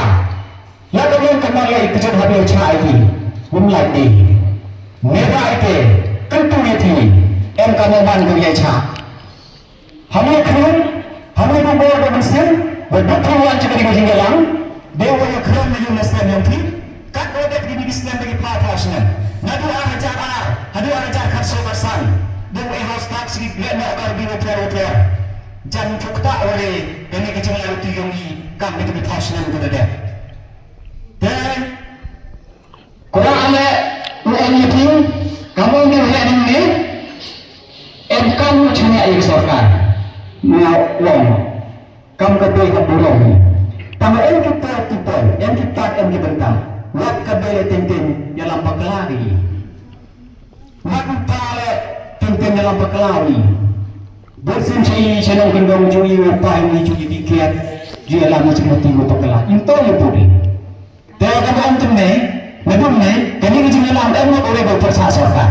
La ka mon ka man le i kjut ha dei cha i ki. Wum lai dei. Ne ba i te. Kan tu i ti. Em ka mo man ka ye cha. Ham ïa khun, ham ïa bor ba mynsiem, ba duk phi wan cha kane ka jingïalang, dei wa ïa khun na ïing na sem ïong phi, kat wa dep ki bi snem ba ki pha pha snem. Naduh ar hajar ar, haduh ar hajar khatsaw khatsan. Dei wa ïa haus tak sigi leh na kar bi wa pher wa pher. Jan thuk ta wa re, kane ka jingïalang tu ïong i, kam dei ki bi pha snem tu da dep. Te, Ko ale u M U T, ka mo ne he ne ne, em kam u chane ai sorkar. Nga wong, kam ka dei ha burom. Tang em ki tat ki pon, em ki tat em ki bynta. Wat ka dei le ting ting, ïa lam bakla ri. Wat ka le ting ting ïa lam bakla ri. Bot sim chi, chi nong kendong ju i u pai ni ju i di kiat, ju ïa lam chi mati u bakla. Im to ïa pudi. Te ka ba ong tymne, na dum ne, kane ka jingïalang em na kore ba pyrshah sorkar.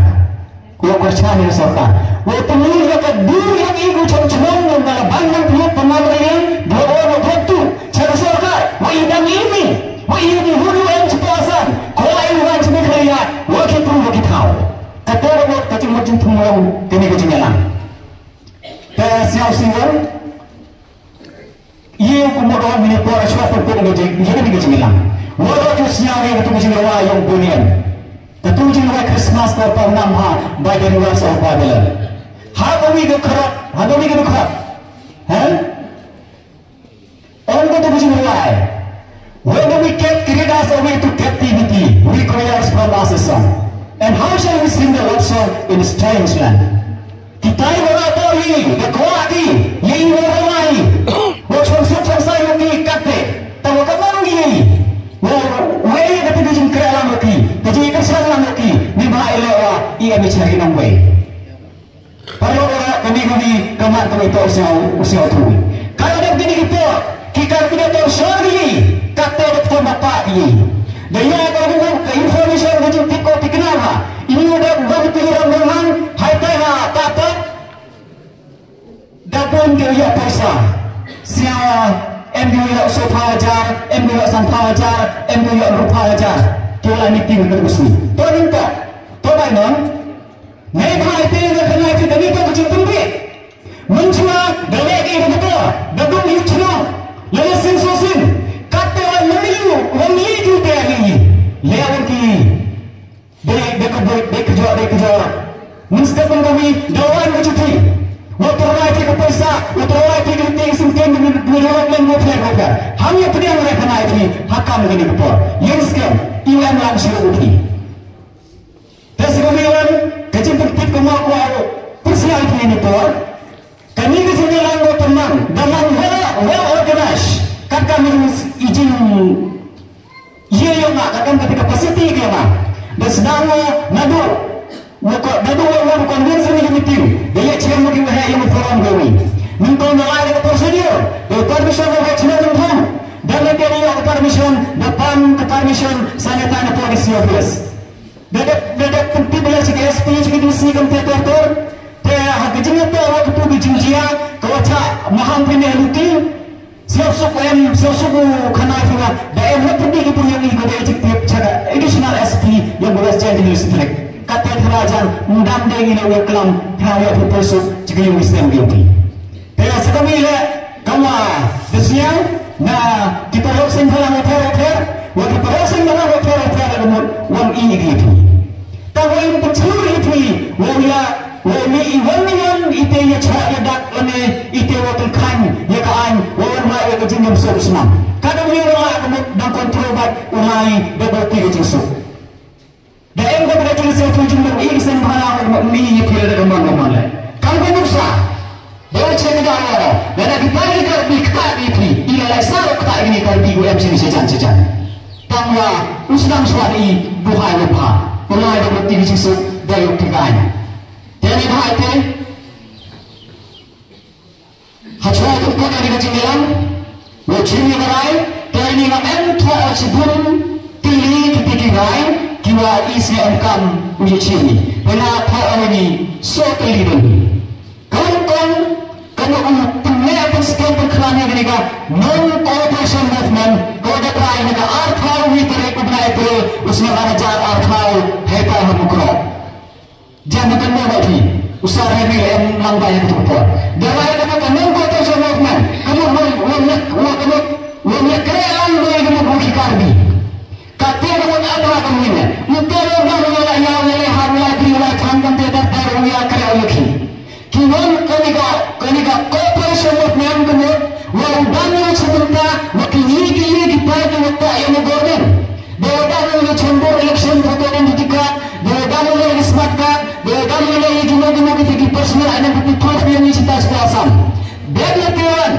Ko pyrshah ne sorkar. Ko pynlong ïa ka dur ïa i ko chong chnong ne na la ban nang pynlong pynlong ïa ba o ba pyntu cha ka sorkar. Wa i dang i mi, wa i mi huru em chi pasan. Ko ai wan chi mi khaya, wa ki pru wa ki thau. Ka to ba ka jingmut jingthung long kane ka jingïalang. Te siaw siwal, Ïa u kumba don mini por shwa pun pun ngi jing, ïa ngi jingïalang. Wa da ju sñiaw ïa katu ka jingrwai yong Bunyan. Katu ka jingrwai Christmas ka pa nam ha, by the rivers of Babylon. Ha ka wi ka khrap, ha ka wi ka khrap. Ha? Ong katu ka jingrwai. When the wicked carried us away to captivity, requires from us a song. And how shall we sing the Lord's song in a strange land? Kitai ba la bor ïa i, da kwah ki, ïa i ba la ïa i. Ba chong suk chong sai ïa ki kat te. Ta wa ka man ïa i. Wa, wa ïa ka te ka jingkhreh lang ïa ki. Ka jingkyrsan lang ïa ki. Ni ba i la wa, i em i chari nang wei. Paralok wa, kani kani, ka mat kani to u siaw, u siaw thui. Ka la dep kini ki por, ki kar ki da to shor ïa i. Kat te da to ma pa ïa i. Da ïa ka, ka information ka jingtip ko tikna ha. Ini da, da Ïa ram nang hang hai tai ha ta ta. Da bun ki ïa paisa. Sia em ki ïa soophaw hajar, em ki ïa sanphaw hajar, em ki ïa ruphaw hajar. Ki la ni tin ka busi. To ning ta. To bai nang. Nei bha ite na khanai ti kani to ka jingtymbi. Mynchwa da leh ki da ka da dung yu chnong. Lele sin so sin. Kat te wan mynliu wan li ki te li. Le wan ki. Dei dei ka boi dei ka jor dei ka jor. Mynstep pun kami da wan ka chuti. Wa trawai ti ka paisa, wa trawai ti ka ti sin ken ni ni wan men mo pher mo pher. Ham ya pdiang re khanai ti hakam kani ka por. Yen skem iwan lang shiru uti. Te sngewbha ïa ka jingpyntip ka mawk wa u pyrshah ïa kine por. Kane ka jingïalang wa tymmen da long well well organized. Kat ka mih i jing ïa ïa nga kat ka capacity ka nga. Da sdang wa naduh wa ko naduh wa wa convention ïa meeting da ïa chair wa ki wa ïa forum ka wi. Nyngkong da lai da ka procedure da permission wa ïa chair wa thong. Da la ka ïa ka permission da pan ka permission sanitary policy office. Da dep da dep pynti bela sha ka S P sha ka D C kam te tor tor. Te ha ka jingïateh wa katu ka jingjia ka wa chah maham pyneh luti. Siap suk em siap suk u khana pura da em na pynti ki pura yang i ko da ejek tiap sha ka additional S P yang West Jaintia Hills District. Kata thara jan ndam de ngi na wa klam thara ya pura suk jika yung istem guilty. Te sa kami le kama da sñiaw na ki paralok seng phalang water water wa ki paralok seng phalang water water la mut wan i igi phi. Ta wa in pynchur i phi wa ya wa ni i wan ni wan i te ya chwa ya dak la ne i te wa tengkhan ya ka ain wa wan wa ya ka jingjam so snam. Ka da wi wa la ka mut dang control ba u lai da ba ti ka jingsuk. Da em ka bada jingïaseng tu jingdon i seng bala ma mi i phi da ka man ka man le. Kam ka nuksa. Da u chen da wa. Da da kita ni ka bi kta bi phi. I la sa ro kta ni ka bi u em sini sejan sejan. Tang wa u sedang suat i buhai wa pha. Pulai da berti di sisuk da u tiga ni. Jadi bahai te. Ha chwa tu ko da ni ka jingïalang. Wa chim ïa ka rai, te ni nga em thoh shibun tylli ki tiki rai, ki wa i sñiaw em kam u ïa chim ni. Te nga thoh ïa ni so tylli dun. Kong kong, kong u pynleh pynskem pynkhlan ïa ka ni ka non cooperation movement, ko da rai ni ka arphaw wi tarik u bnai April, u sñiaw ka na jar arphaw, hei pa ha Mukroh. Jan ka mo ba phi. Usar hai mi em lang ba yang tu por. Da lai ka ka nang ko ta so mo man. Ka mo mo mo mo ka mo mo mo kre lang ba yang mo ki Karbi. Ka te ka mo na ba ka mo ne. Mo te lo ba mo la ya la ha la pri la tham kan te da ta ro ya kre o ki. Ki won ka ni ka ka ni ka cooperation movement ka mo wa u ban yo chibunta wa ki yi ki yi ki pa ki wa ta ya mo government. Dei da mo le chembor election voter identity card, dei da mo le smart card, dei da mo le yu mo mo ki ki personal identity proof ni ni chita chita Assam. Dei le tuan.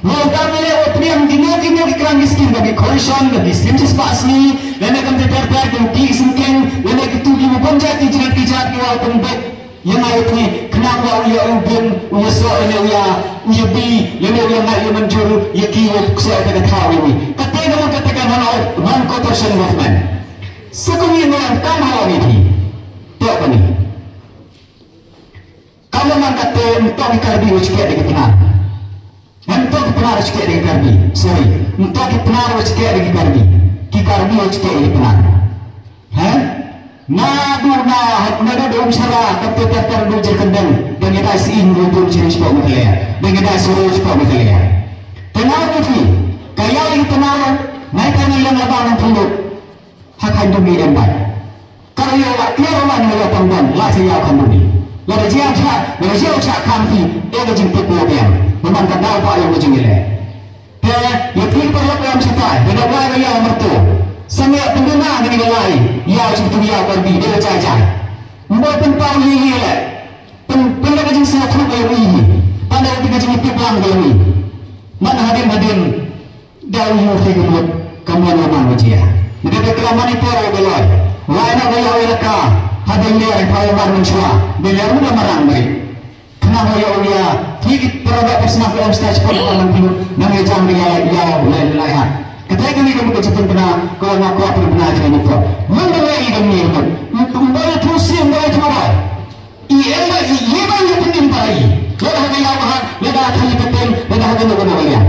Mo da mo le opriam di mo ki mo ki kran di skim da bi correction da bi skim chis pas ni, le ne kam ter ter ki ki skim ken, le ne ki tu ki mo bonja ki jirat ki jat ki wa pun bet. Ïa nga ïa phi khnang ba u ïa u bun u ïa soh ïa u ïa u ïa bi ïa u ïa nga ïa manjur ïa ki ïa ksew ka thaw ïa wi. Kata ka mon kata ka mon au non cooperation movement. Sa kawei nga kam ha ïa phi. Tok kani. Kam man kata ym tok ki Karbi u chikek da ki Pnar. Ym tok ki Pnar u chikek da ki Karbi. Sorry. Ym tok ki Pnar u chikek da ki Karbi. Ki Karbi u chikek da ki Pnar. He? Na du na na du dum sara ka te ter ter du jer kendeng. Dang ita si in du dum jer spok metelea. Dang ita suru spok metelea. Tenau ni ti. Kaya ita na nai tani yang labang nang tunduk. Hak handu mi rembat. Kalau ya la tiar la ni la pangdang la saya handu mi. La da jiang cha, la da jiang cha kam ti. Ega jing tepo biang. Memang ka dau pa yang jing ile. Te ïa phi paralok ïa msita ïa da wai ïa martu. Sangeh pynbna ngi ngi lai ïa chi tu ïa Karbi de jai jai. Mbo pynpaw ïa ïa le. Pyn pynlek ka jingsngewthuh ïa ïa. Pynlek ka jingtip lang ïa ïa. Man hadien hadien da ïa phi ka mut ka mon ïa man wajia. Ngi da kla mani por ïa beloi. Wai na ïa ïa ka hadien ïa ka ïa man mynshwa. Beloi mut marang mai. Khnang ïa u ïa ki ki para ba pyrshah ka em stage pun ka lang pun nang ïa jam ïa ïa le le ha. Kata kini ka mut ka jipun kena ko na ko pun kena kini ko. Mun da ïa i dang ni ko. Mun da ïa tu si mun da ïa Lada ha ka ïa ka ha, lada ha ka ïa ka tem, lada ha ka ïa ka ïa.